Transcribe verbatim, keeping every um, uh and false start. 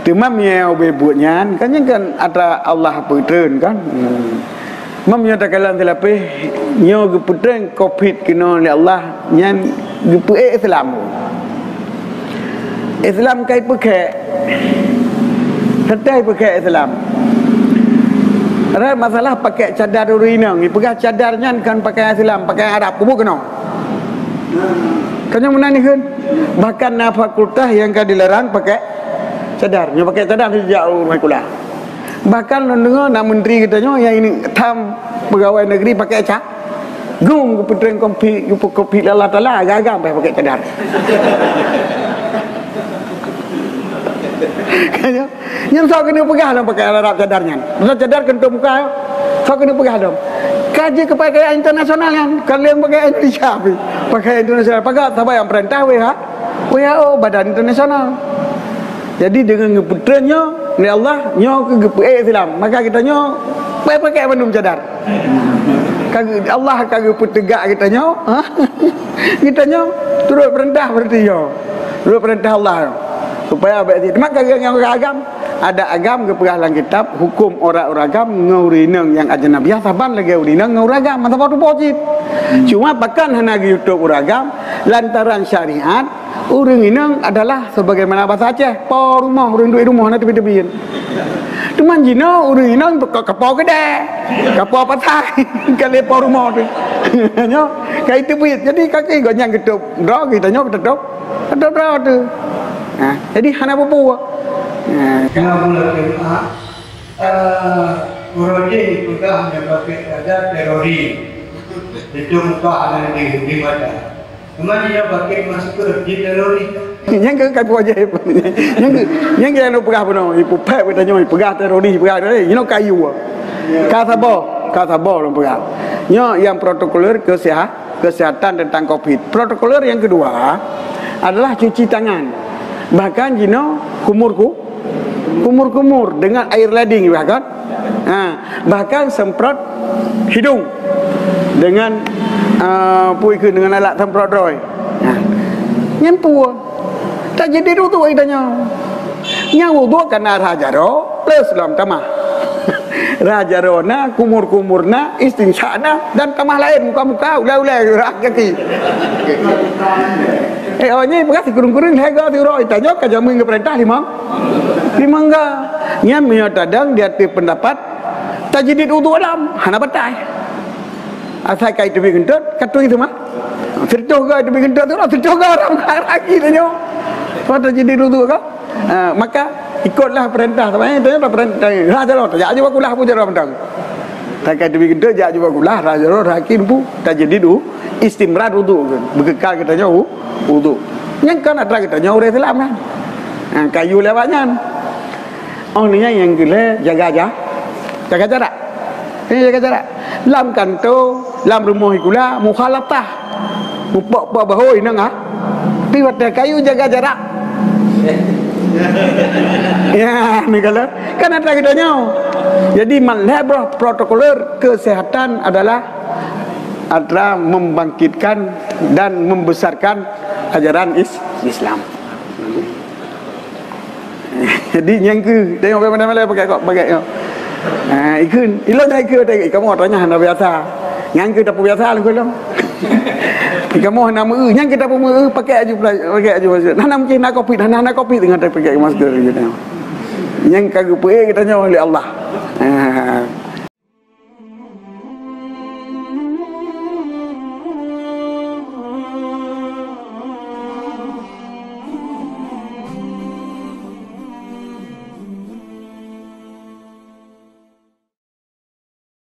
Teuma meunyoe ubé buet nyan, kan nyan kan atra Allah peutreun kan. Hmm. Meunyoe takalon teulapeh, nyoe geupeutreun covid keunoe lé Allah, nyan geupeuék Islam. Islam kai peukhée. Satai peukhée Islam. Ada masalah pakai cadar ureueng inong. Ipeugah cadar nyan kan pakaian Islam, pakaian Arab. Kubu keunoe. Kan nyan meunan ikheun. Bahkan na fakultas nyang ka dilarang pakai cadar. Nyoe pakai cadar sejak ureueng sekolah. Bahkan lôn deungoe na menteri geutanyoe nyang ini tham pegawai negeri pakai ca-, gum geupeutreng kopi, geupeu-, kopi lé Allah Taala, agam-agam pakai cadar. Kan nyoe? Nyan soe keuneuk peugah lom pakai Arab cadar nyan. Padahai cadar keuneuk muka, soe keuneuk peugah lom. Ka jeuet keu pakaian internasional nyan, kon lé pakaian Indonesia pih. Pakaian internasional. Pakat saban nyang peurintah W H, W H O, badan internasional. Jadi deungon geupeutreun nyoe, lé Allah, nyoe keuh geupeuék Islam. Maka geutanyoe, pakai-pakai bandum cadar. Ka geu-, Allah ka geupeuteugak geutanyoe, ha? Geutanyoe turot peurintah berarti nyoe. Turot peurintah Allah nyoe. Supaya bèk si-, teuma ka geuh nyang agam. Ada agam geupeugah lam kitab, huköm orang-orang agam ngon ureueng inong nyang ajnabiah saban lagèe ureueng inong ngon ureueng agam, masa waktu pojit. Cuma pakon hana geuyue tôp ureueng agam, lantaran syariat, ureueng inong adalah sebagaimana bahasa Aceh, po rumoh, ureueng duek rumoh na teubiet-teubiet. Teuma jinoe ureueng inong ka, ka po keudè, ka po pasai, ka lé po rumoh teuh. Nyoe, ka iteubiet. Jadi, ka keuh gobnyan geutôp droe, geutanyoe geutôp, geutôp droe teuh. Ha, jadi hana peue-peue. Ha. Nyang buleuen Jumat, eh, uroe jih peugah nyan pakai kata teroris. Itu muka hana di, di mata. Cuma dia pakai masker, dia teroris. Nyang keuh ka wajéb. Nyang keuh, nyang keuh nyang peugah bunoe, ipeupék geutanyoe, ipeugah teroris, ipeugah teroris, inoe kayu. Ka saboh, ka saboh lôn peugah. Nyoe nyang protokoler keseha-, kesehatan tentang covid. Protokoler yang kedua adalah cuci tangan. Bahkan jinoe kumur ku-, kumur-kumur dengan air lading bahkan. Ha, bahkan semprot hidung dengan, ah, pui keu dengan alat semprot droe. Ha. Nyan peue? Tajdid uduk geutanyoe. Nyang uduk kana rhah jaroe, plus lom tamah. Rhah jaroe na, kumur-kumur na, istinsyak na, dan tamah laén muka-muka, ulèe-ulèe, rhah gaki. Eh, awak nyan peugah sikureueng-kureueng lhèe go siuroe, tanyoe ka jameun geupeurintah limong, limong go. Nyan meunyoe tadong di ateueh pendapat tajdid uduk lom, hana batai. Asai ka iteubiet geuntot, ka tui teuma. Sireutoh go iteubiet geuntot, sireutoh go rhah lagi tanyoe. Soe tajdid uduk ka? Ha, maka ikutlah perintah. Tapi itu perintah. Ha, jalan tu. Jak juga kulah pun jalan mentang. Takai tu bikin tu, jak juga kulah, ha, jalan, ha, kin pu. Tajdid u-, istimrar uduk tu. Beukekal geutanyoe u-, uduk. Nyang kan atra geutanyoe ureueng Islam kan. Ha, kayu lewat nyan. Oh, ni nyang geulhèe jaga ja-, jaga jarak. Eh, jaga jarak. Lam kanto, lam rumoh sikula, mukhalatah. Mupok-pok bahu inong ah. Tapi watèe kayu jaga jarak. Ya, ni kalau kan atra geutanyoe. Jadi, malhèe broh protokoler kesehatan adalah atra membangkitkan dan membesarkan ajaran is-, Islam. Jadi nyang keuh, tengok bagaimana pakai kok, pakai kok. Ha, ikheun, ilôn nyang ikheun tadi, kamoe tanya hana biasa. Nyang keuh tapeubiasa lôn keuh lôn. Kamoe hana meu, nyang keuh tapeu-eu, pakai aju pela-, pakai aju masker. Hana mungkin hana covid, hana, hana covid dengan pakai masker gitu. Nyang ka geupeuék geutanyoe lé Allah. Ha.